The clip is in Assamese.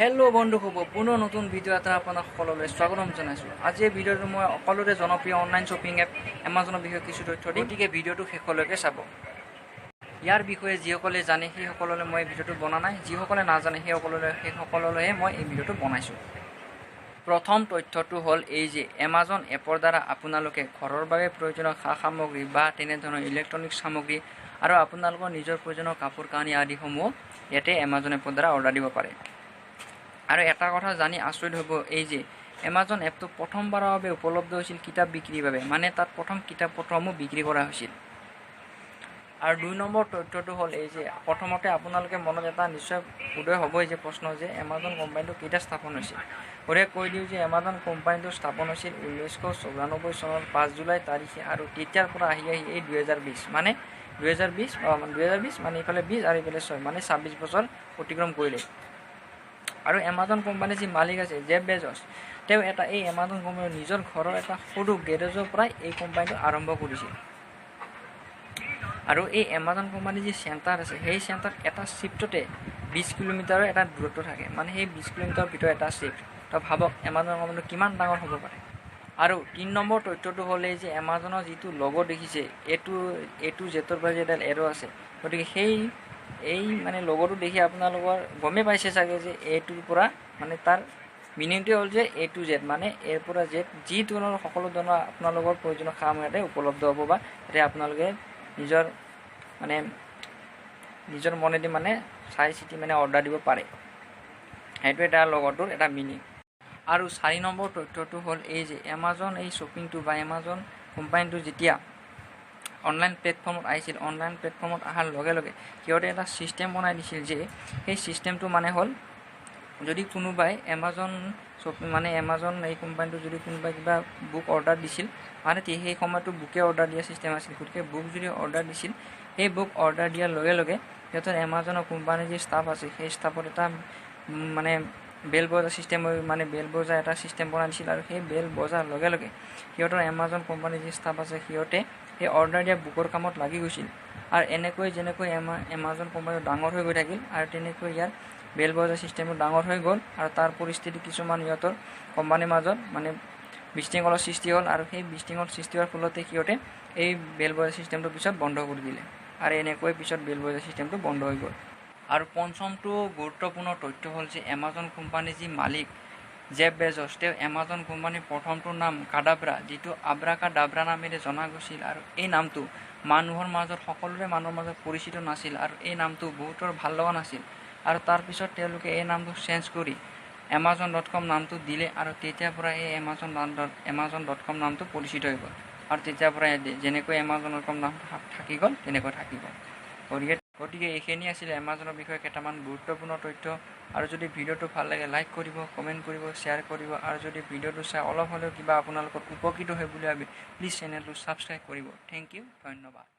হেল্ল' বন্ধুসকল, পুনৰ নতুন ভিডিঅ' এটা আপোনাক সকলোলৈ স্বাগতম জনাইছোঁ। আজি এই ভিডিঅ'টো মই সকলোৰে জনপ্ৰিয় অনলাইন শ্বপিং এপ এমাজনৰ বিষয়ে কিছু তথ্য দিম, গতিকে ভিডিঅ'টো শেষলৈকে চাব। ইয়াৰ বিষয়ে যিসকলে জানে সেইসকললৈ মই ভিডিঅ'টো বনা নাই, যিসকলে নাজানে সেইসকললৈহে মই এই ভিডিঅ'টো বনাইছোঁ। প্ৰথম তথ্যটো হ'ল এই যে এমাজন এপৰ দ্বাৰা আপোনালোকে ঘৰৰ বাবে প্ৰয়োজনীয় সা সামগ্ৰী বা তেনেধৰণৰ ইলেক্ট্ৰনিক সামগ্ৰী আৰু আপোনালোকৰ নিজৰ প্ৰয়োজনীয় কাপোৰ কানি আদিসমূহ ইয়াতে এমাজন এপৰ দ্বাৰা অৰ্ডাৰ দিব পাৰে। আৰু এটা কথা জানি আচৰিত হ'ব এই যে এমাজন এপটো প্ৰথমবাৰৰ বাবে উপলব্ধ হৈছিল কিতাপ বিক্ৰীৰ বাবে, মানে তাত প্ৰথম কিতাপ পত্ৰসমূহ বিক্ৰী কৰা হৈছিল। আৰু দুই নম্বৰ তথ্যটো হ'ল এই যে প্ৰথমতে আপোনালোকে মনত এটা নিশ্চয় উদয় হ'বই যে প্ৰশ্ন যে এমাজন কোম্পানীটো কেতিয়া স্থাপন হৈছিল। গতিকে কৈ দিওঁ যে এমাজন কোম্পানীটো স্থাপন হৈছিল 1994 চনৰ 5 জুলাই তাৰিখে, আৰু তেতিয়াৰ পৰা আহি আহি এই 2020 মানে 2020 মানে ইফালে 20 আৰু ইফালে 6 মানে 26 বছৰ অতিক্ৰম কৰিলে। আৰু এমাজন কোম্পানীৰ যি মালিক আছে জেফ বেজছ, তেওঁ এটা এই এমাজন কোম্পানীৰ নিজৰ ঘৰৰ এটা সৰু গেৰেজৰ পৰাই এই কোম্পানীটো আৰম্ভ কৰিছিল। আৰু এই এমাজন কোম্পানীৰ যি চেণ্টাৰ আছে, সেই চেণ্টাৰ এটা শ্বিফ্টতে 20 কিলোমিটাৰৰ এটা দূৰত্ব থাকে, মানে সেই 20 কিলোমিটাৰৰ ভিতৰত এটা শ্বিফ্ট। তো ভাবক এমাজন কোম্পানীটো কিমান ডাঙৰ হ'ব পাৰে। আৰু 3 নম্বৰ তথ্যটো হ'ল এই যে এমাজনৰ যিটো লগো দেখিছে, এইটো জেটৰ পৰা যে এডাল এৰ' আছে, গতিকে এই মানে লগটো দেখি আপোনালোকৰ গমেই পাইছে চাগে যে এইটোৰ পৰা মানে তাৰ মিনিংটোৱে হ'ল যে এ টু জেড, মানে এৰ পৰা জেড যি ধৰণৰ সকলো ধৰণৰ আপোনালোকৰ প্ৰয়োজনীয় কাম ইয়াতে উপলব্ধ হ'ব বা ইয়াতে আপোনালোকে নিজৰ মনেদি মানে চাই চিতি মানে অৰ্ডাৰ দিব পাৰে। সেইটো এটা লগটোৰ এটা মিনিং। আৰু 4 নম্বৰ তথ্যটো হ'ল এই যে এমাজন এই শ্বপিংটো বা এমাজন কোম্পানীটো যেতিয়া অনলাইন প্লেটফৰ্মত আহিছিল, অনলাইন প্লেটফৰ্মত অহাৰ লগে লগে সিহঁতে এটা ছিষ্টেম বনাই দিছিল যে সেই ছিষ্টেমটো মানে হ'ল যদি কোনোবাই এমাজন শ্বপিং মানে এমাজন এই কোম্পানীটো যদি কোনোবাই কিবা বুক অৰ্ডাৰ দিছিল, মানে সেই সময়টো বুকে অৰ্ডাৰ দিয়া ছিষ্টেম আছিল, গতিকে বুক যদি অৰ্ডাৰ দিছিল, সেই বুক অৰ্ডাৰ দিয়াৰ লগে লগে সিহঁতৰ এমাজনৰ কোম্পানীৰ যি ষ্টাফ আছে সেই ষ্টাফত এটা মানে বেল বজা ছিষ্টেম মানে বেল বজা এটা ছিষ্টেম বনাই দিছিল। আৰু সেই বেল বজাৰ লগে লগে সিহঁতৰ এমাজন কোম্পানীৰ যি ষ্টাফ আছে সিহঁতে সেই অৰ্ডাৰ দিয়া বুকৰ কামত লাগি গৈছিল। আৰু এনেকৈ যেনেকৈ এমাজন কোম্পানীটো ডাঙৰ হৈ গৈ থাকিল আৰু তেনেকৈ ইয়াৰ বেল বজা ছিষ্টেমটো ডাঙৰ হৈ গ'ল। আৰু তাৰ পৰিস্থিতি কিছুমান সিহঁতৰ কোম্পানীৰ মাজত মানে বিশৃংখলৰ সৃষ্টি হ'ল, আৰু সেই বিশৃংখল সৃষ্টি হোৱাৰ ফলতে সিহঁতে এই বেল বজা ছিষ্টেমটো পিছত বন্ধ কৰি দিলে, আৰু এনেকৈ পিছত বেল বজা ছিষ্টেমটো বন্ধ হৈ গ'ল। আৰু পঞ্চমটো গুৰুত্বপূৰ্ণ তথ্য হ'ল যে এমাজন কোম্পানীৰ যি মালিক জেফ বেজছ, তেওঁ এমাজন কোম্পানীৰ প্ৰথমটোৰ নাম কাডাব্ৰা, যিটো আব্ৰাকা ডাব্ৰা নামেৰে জনা গৈছিল, আৰু এই নামটো মানুহৰ মাজত সকলোৰে মানুহৰ মাজত পৰিচিত নাছিল আৰু এই নামটো বহুতৰ ভাল লগা নাছিল। আৰু তাৰপিছত তেওঁলোকে এই নামটো চেঞ্জ কৰি Amazon.com নামটো দিলে, আৰু তেতিয়াৰ পৰা এই Amazon.com নামটো পৰিচিত হৈ গ'ল। আৰু তেতিয়াৰ পৰা যেনেকৈ Amazon.com নামটো থাকি গ'ল তেনেকৈ থাকি গ'ল। গতিকে এইখিনি আছিলে এমাজনৰ বিষয়ে কেইটামান গুৰুত্বপূৰ্ণ তথ্য। আৰু যদি ভিডিঅ'টো ভাল লাগে লাইক কৰিব, কমেণ্ট কৰিব, শ্বেয়াৰ কৰিব, আৰু যদি ভিডিঅ'টো চাই অলপ হ'লেও কিবা আপোনালোকৰ উপকৃত হয় বুলি ভাবে প্লিজ চেনেলটো ছাবস্ক্ৰাইব কৰিব। Thank U, ধন্যবাদ।